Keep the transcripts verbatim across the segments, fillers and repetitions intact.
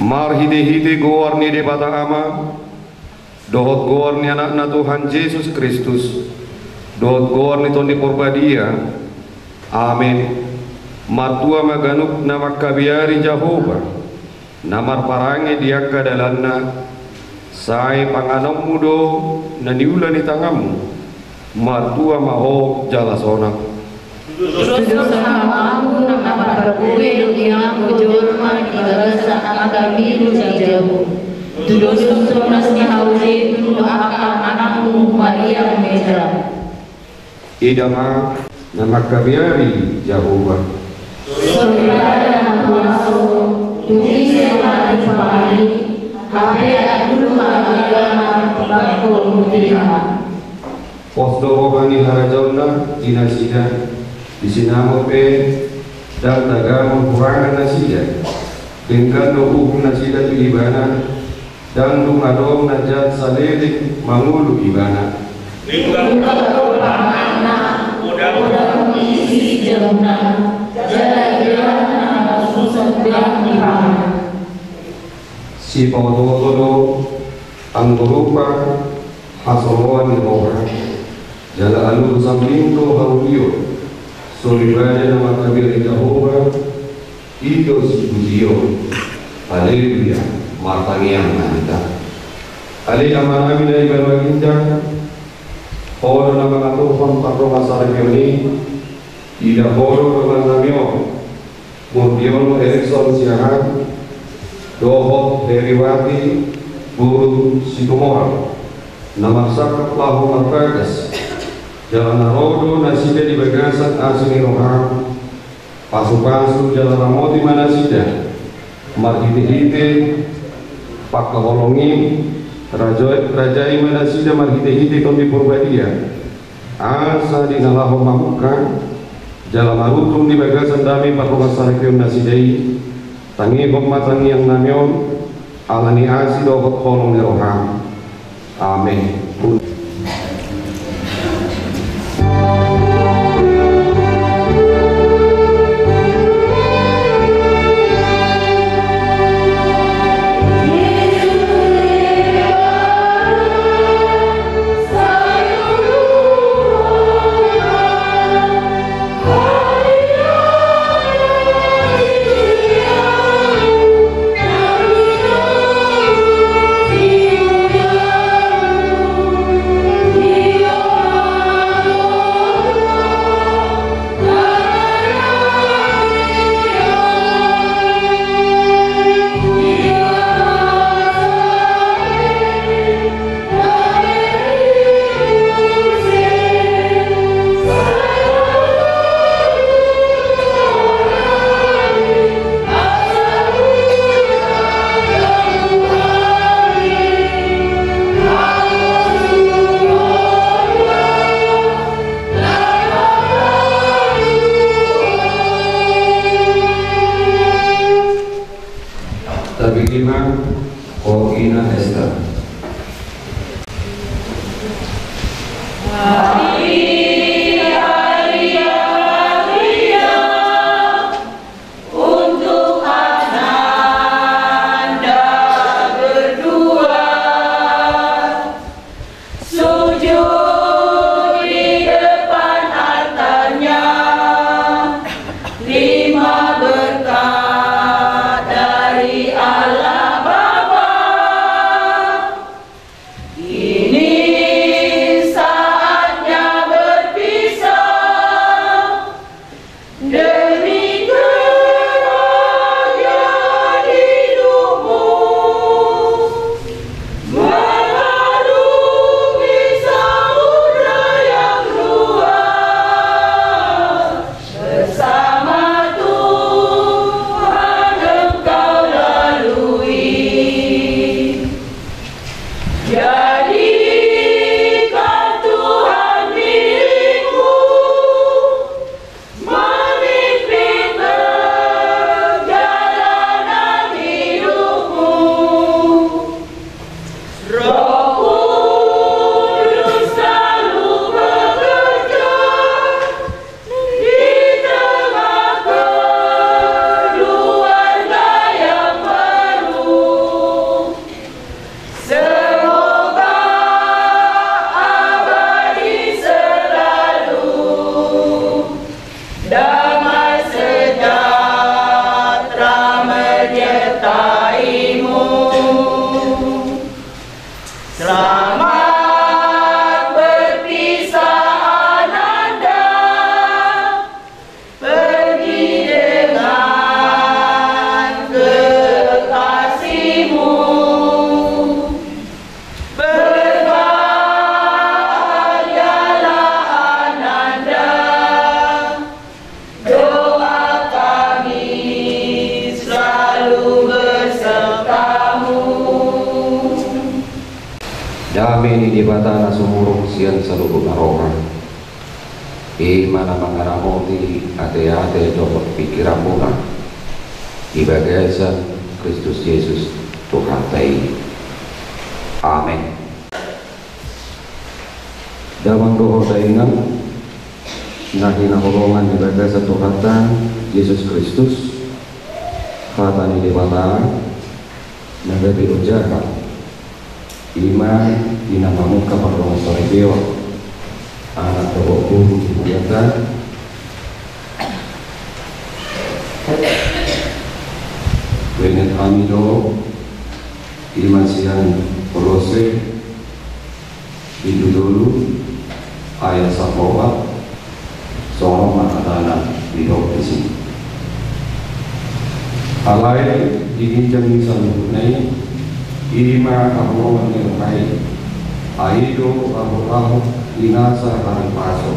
Marhitehite goar ni Debata Ama, dohot goar ni Anakna Tuhan Jesus Kristus, dohot goar ni Tondi Porbadia. Amen. Martua ma ganup na mangkabiari Jahowa, na marparange di angka dalanna. Sai panganonmu do na niula ni tanganmu. Martua ma ho jala sonang. Tudoshon ma ahu na marparbue do nian ho jolma di bagasan angka pilu na jabu. Tudoshon tonas ni haulimu do angka anakmu Maria Meja. Ida ma na mangkabiari Jahowa. Soripada na huaso, dung ise ma dipahali, hape andul ma agama, bangko mutiha. Pos do roha ni harajaonna di nasida, di sinamot pe ndang tagamon hurangan nasida. Denggan do uhum nasida tu Ibana, ndang dung adong na jat saleleng mangolu Ibana. Denggan do panganna, godang do isi jabuna, jala Ibana na marsusun ndang dipangan. Sipaoto-oto do anggo rupa hasoloan ni roha, jala aluhon sambing do haulion. Soripada na mangkabiari Jahowa, i do sipujion. Haleluya. Martangiang ma hita. Ale Amanami na di banua ginjang, Ho do na mangaturhon pardongansaripeon i. Ida Ho do dongannami on, Murdiono Erikson Siahaan dohot Heriwati boru Situmorang, na marsangkap laho marbagas, jala na ro do nasida di bagasan asi ni roham. Pasu-pasu jala ramoti ma nasida marhite-hite pangkaholongi, raja-, rajai ma nasida marhite-hite Tondi Porbadia. Asa di na laho mamungka jala maruntung di bagasan dame pardongansaripeon nasida i, tangihon ma tangiangnami on, ala ni asi dohot holong ni roham. Amen. Tabege ma ho Ina Ester. Untuk ananda berdua. Sujud di depan altarnya, lima berkat dari Allah Bapa. Ini saatnya Dame ni Debata na sumurung sian saluhut na roha, i ma na mangaramoti ateate dohot pingkiranmuna di bagasan Kristus Jesus Tuhanta i. Amen. Damang dohot dainang na hinaholongan di bagasan Tuhanta Jesus Kristus, hata ni Debata na gabe ojahan, i ma di na mamungka pardongansaripeon anak dohot boru di hurianta. Hubaen hami do, i ma sian Kolose bindu tolu ayat sampulu opat, songon on ma hatana didok disi. Alai di ginjang ni saluhutna i, i ma haholongan ni roha i, ai do rahut-rahut di nasa haripaso.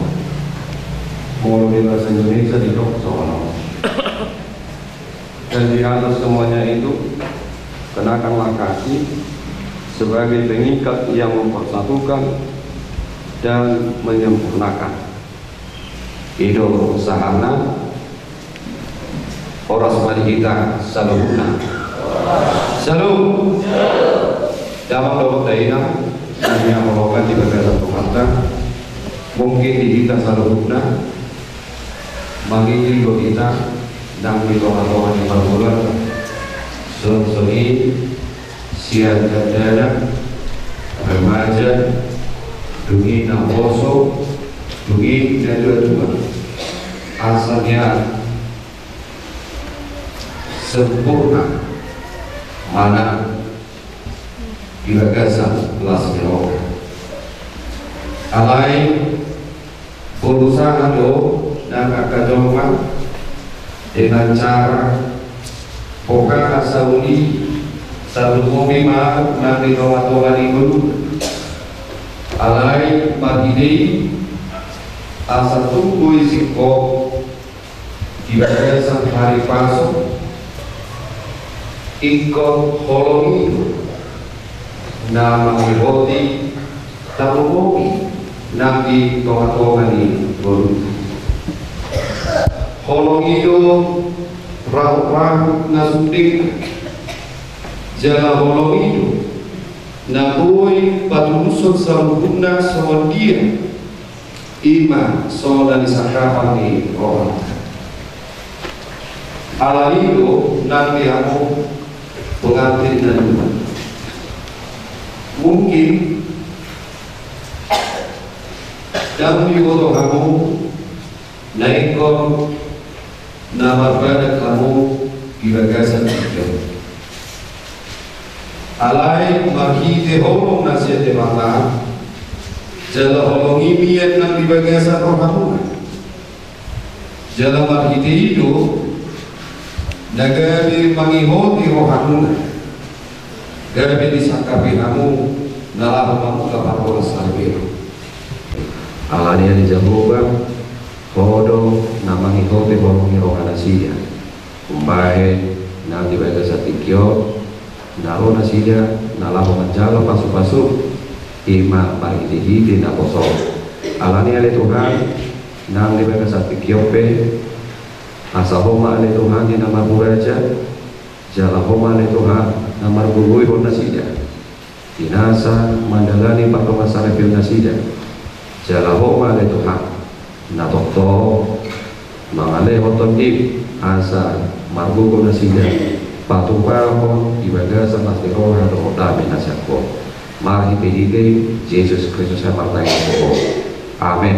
Molo di bahasa Indonesia didok songon on. Dan di atas semuanya itu, kenakanlah kasih sebagai pengikat yang mempersatukan dan menyempurnakan. I do sahatna. Horas ma di hita saluhutna. Syalom. Damang dohot dainang na hinaholongan di bagasan Tuhanta. Mungkin di hita saluhutna, mangiring do hita nang di tonga-tonga ni parngoluan, songon i sian dakdanak, remaja, dung i naposo, dung i natua-tua. Asa nian sempurna manang di bagasan las ni roha. Alai berusaha do nang angka jolma dengan cara pola asa uli, tarlumobi ma nang di tonga-tonga ni ngolu. Alai marhite i asa tung boi singkop di bagasan haripaso, ingkon holong i do na mangihoti tarlumobi nang di tonga-tonga ni ngolu. Holong i do rahut-rahut na sundeng, jala holong i do na boi patulushon saluhutna songon dia i ma songon na nisangkapan ni rohanta. Alani i do nang di hamu pengantin na dua, mungkin ndang diboto hamu na ingkon na marbadan hamu di bagasan tingki on. Alai marhite holong na sian Debata, jala holong i mian nang di bagasan rohamuna. Jala marhite i do na gabe mangihoti rohamuna, gabe disangkapi hamu na laho mamungka pardongansaripeon. Alani i ale Jahowa, Ho do na mangihoti holong ni roha nasida. Umbahen nang di bagasan tingki on, na ro nasida na laho manjalo pasu-pasu, i ma marhite-hite naposo. Alani i ale Tuhan, nang di bagasan tingki on pe, asa Ho ma ale Tuhan di na marhuraja, jala Ho ma ale Tuhan na margogoihon nasida di nasa mandalani pardongansaripeon nasida. Jala Ho ma ale Tuhan na tongtong mangalehon Tondim asa margogo nasida patupahon di bagasan las ni roha dohot dame na sian Ho. Marhite-hite Jesus Kristus hami martangiang tu Ho. Amen.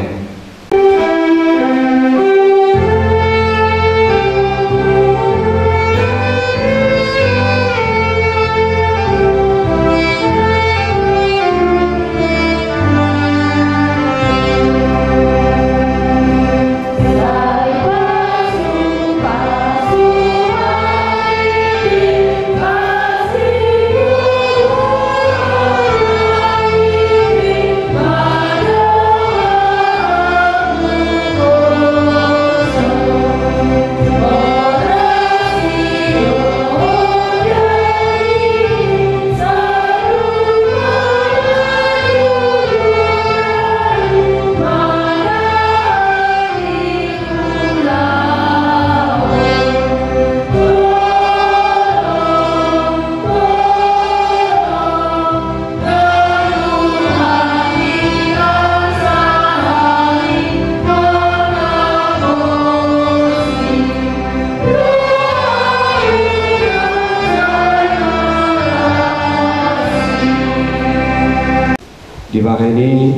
Dibahen i,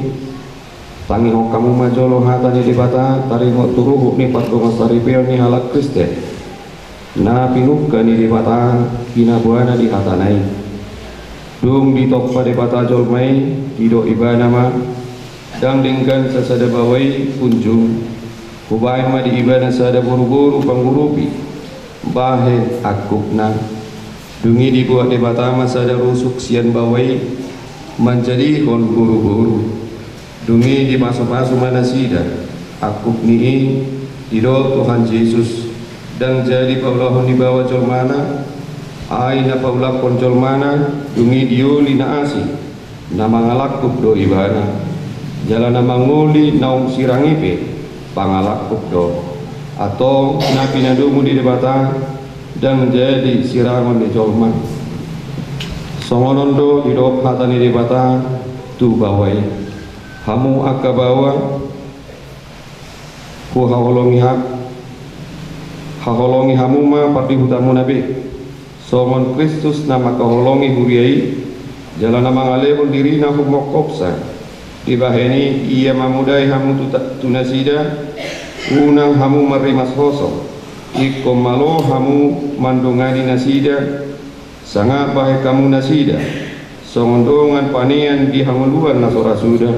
tangihon hamu ma jolo hata ni Debata taringot tu ruhut ni pardongansaripeon ni halak Kristen, na pinungka ni Debata pinaboana di hatana i. Dung ditompa Debata jolma i, didok Ibana ma: Ndang denggan sasada baoa i unjung. Hubahen ma di ibana sada boruboru pangurupi, bahen angkupna. Dung i dibuat Debata ma sada rusuk sian baoa i manjadihon boruboru. Dung i dipasupasu ma nasida angkup ni i. Didok Tuhan Jesus: Ndang jadi paulahon ni baoa jolmana, ai na paulakkon jolmana. Dung i dioli na asing, na mangalangkup do ibana, jala na mangoli naung sirang i pe pangalangkup do. Antong na pinadomu ni Debata ndang jadi sirangon ni jolma. Songon on do didok hata ni Debata tu baoa i: Hamu angka baoa, huhaholongi ha-, haholongi hamu ma pardihutanmuna be, songon Kristus na mangkaholongi huria i, jala na mangalehon dirina humongkopsa. Dibahen i, ia mamodai hamu tu ta-, tu nasida, unang hamu marrimas hosom. Ingkon malo hamu mandongani nasida, sanga bahen hamu nasida songon dongan panean di hangoluan na so ra suda.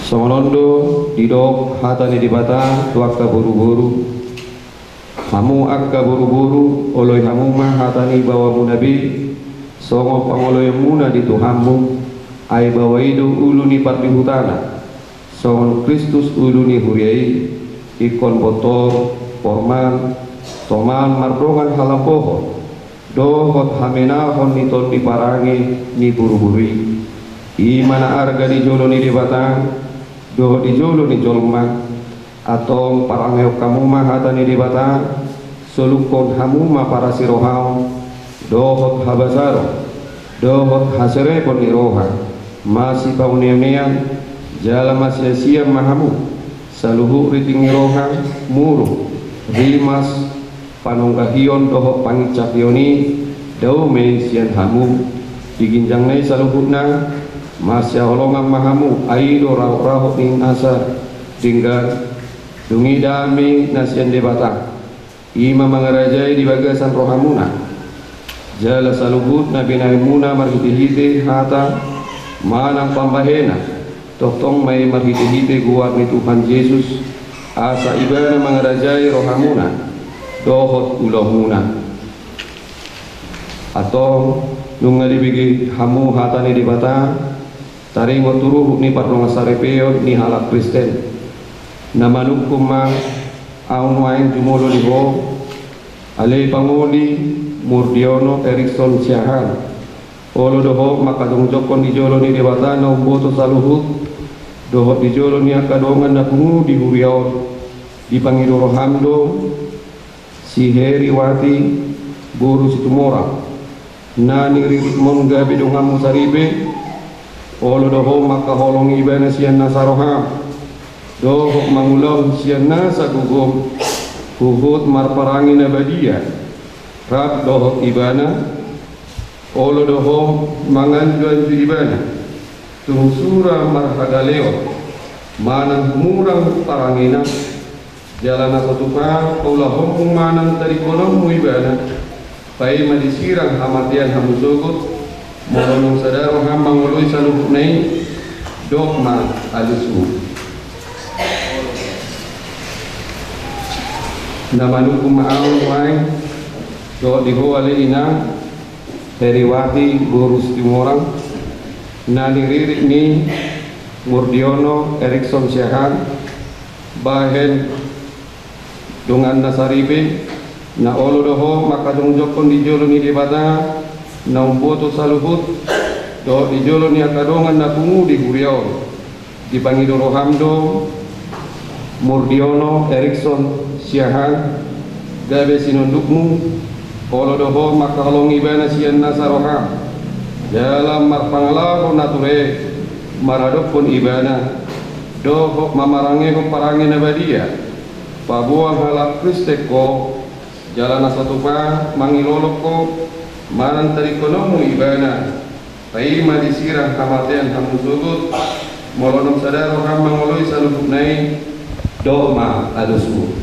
Songon on do didok hata ni Debata tu angka boruboru: Hamu angka boruboru, oloi hamu ma hata ni baoamuna be, songon pangoloionmuna di tuhanmu. Ai baoa i do ulu ni pardihutana, songon Kristus ulu ni huria i. Ingkon bontor, porman, toman mardongan halambohon dohot hamenahon ni tondi parange ni boruboru i. I ma na arga di jolo ni Debata dohot di jolo ni jolma. Antong parangehon hamu ma hata ni Debata, solukkon hamu ma parasirohaon dohot habasaron dohot haserepon ni roha, masipauneunean jala masiasian ma hamu. Saluhut riting ni roha, muruk, rimas, panonggahion dohot pangincakion i dao ma i sian hamu. Di ginjangna i saluhutna, masihaholongan ma hamu. Ai i do rahot-rahot ni nasa denggan. Dung i dame na sian Debata, i ma mangarajai di bagasan rohamuna, jala saluhut na binahenmuna marhitehite hata manang pambahenan, tongtong ma i marhitehite goar ni Tuhan Jesus, asa Ibana mangarajai rohamuna dohot ulaonmuna. Antong, nunga dibege hamu hata ni Debata taringot tu ruhut ni pardongansaripeon ni halak Kristen, na manungkun ma ahu nuaeng jumolo di ho, ale pangoli Murdiono Erikson Siahaan. Olo do ho mangkajongjongkon di jolo ni Debata na umboto saluhut, dohot di jolo ni angka dongan na pungu di huria on. Dipangido roham do si Heriwati boru Situmorang, na niriritmon gabe donganmu saripe. Olo do ho mangkaholongi ibana sian nasa roham dohot mangulahon sian nasa gogom, huhut marparange na badia rap dohot ibana. Olo do ho manganjuanju ibana, tung sura marhagaleon manang humurang parangena. Jala na so tupa paulahonmu manang tadingkononmu ibana, paima disirang hamatean hamu sogot. Molo naung sada roham mangoloi saluhutna i, dok ma alusmu. Na manungkun ma ahu nuaeng dohot di ho ale inang Heriwati boru Situmorang, na niririt ni Murdiono Erikson Siahaan, bahen donganna saripe, na olo do ho mangkajongjongkon di jolo ni Debata na umboto saluhut, dohot di jolo ni angka dongan na pungu di huria on. Dipangido roham do Murdiono Erikson Siahaan gabe sinondukmu. Olo do ho mangkaholongi ibana sian nasa roham, jala marpangalaho na ture maradophon ibana dohot mamarangehon parange na badia. Paboa halak Kristen ho, jala na so tupa mangilolong ho manang tadingkononmu ibana. Paima disirang hamatean hamu sogot, molo naung sada roham mangoloi saluhutna i, dok ma, ado suhut.